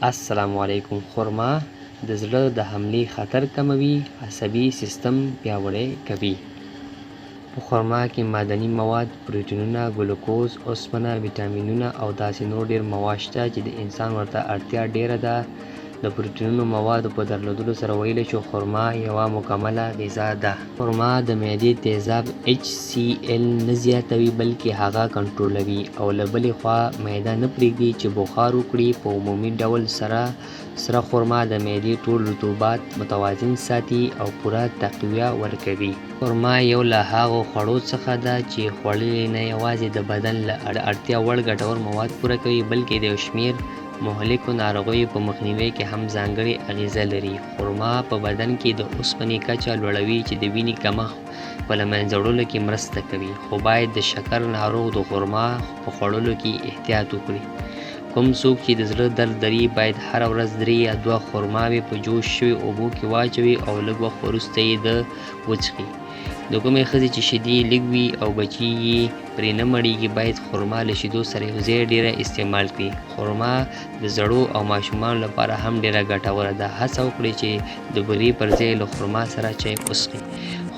السلام علیکم خرما د زړه د حملې خطر کموي، عصبي سیستم پیاوړی کوي. په خرما کې معدني مواد، پروټینونه، ګلوکوز، اوسپنه، ویټامینونه او داسې نور ډېر مواد شته چې د انسان ورته اړتیا ډېره ده. د پروټینونو موادو په درلودلو سره ویلی شو خرما یوه مکمله غذا ده. خرما د معدې تیزاب HCL نه زیاتوي بلکې هغه کنټرولوي او له بلې خوا معده نه پرېږدي چې بخار وکړي. په عمومي ډول سره سره خرما د معدې ټول رطوبات متوازن ساتي او پوره تقویه ورکوي. خرما یو له هغو خوړو څخه ده چې خوړل یې نه یوازې د بدن له اړتیا وړ ګټور مواد پوره کوي بلکې د یو شمېر مهلکو ناروغیو په مخنیوي کې هم ځانګړې اغېزه لري. خرما په بدن کې د اوسپنې کچه لوړوي چې د وینې کمښت په له منځه وړلو کې مرسته کوي، خو باید د شکر ناروغ د خرما په خوړلو کې احتیاط وکړي. کوم څوک چې د زړه درد لري باید هره ورځ درې یا دوه خرماوې په جوش شوې اوبو کې واچوي او لږ وخت وروسته یې د وڅښي. د کومې ښځې چې شیدې لږ وي او بچي یې پرې نه مړیږي باید خرما له شیدو سره یو ځای ډیره استعمال کړي. خرما د زړو او ماشومانو لپاره هم ډیره ګټوره ده. هڅه وکړئ چې د بورې پر ځای له خرما سره چای وڅښئ.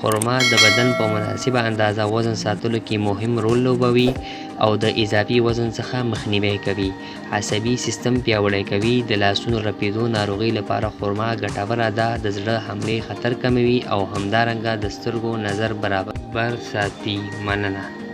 خرما د بدن په مناسبه اندازه وزن ساتلو کې مهم رول لوبوي او د اضافي وزن څخه مخنیوی کوي. عصبي سیستم پیاوړی کوي، د لاسونو رپیدو ناروغۍ لپاره خرما ګټوره ده، د زړه حملې خطر کموي او همدارنګه د سترګو نظر برابر ساتي. مننه.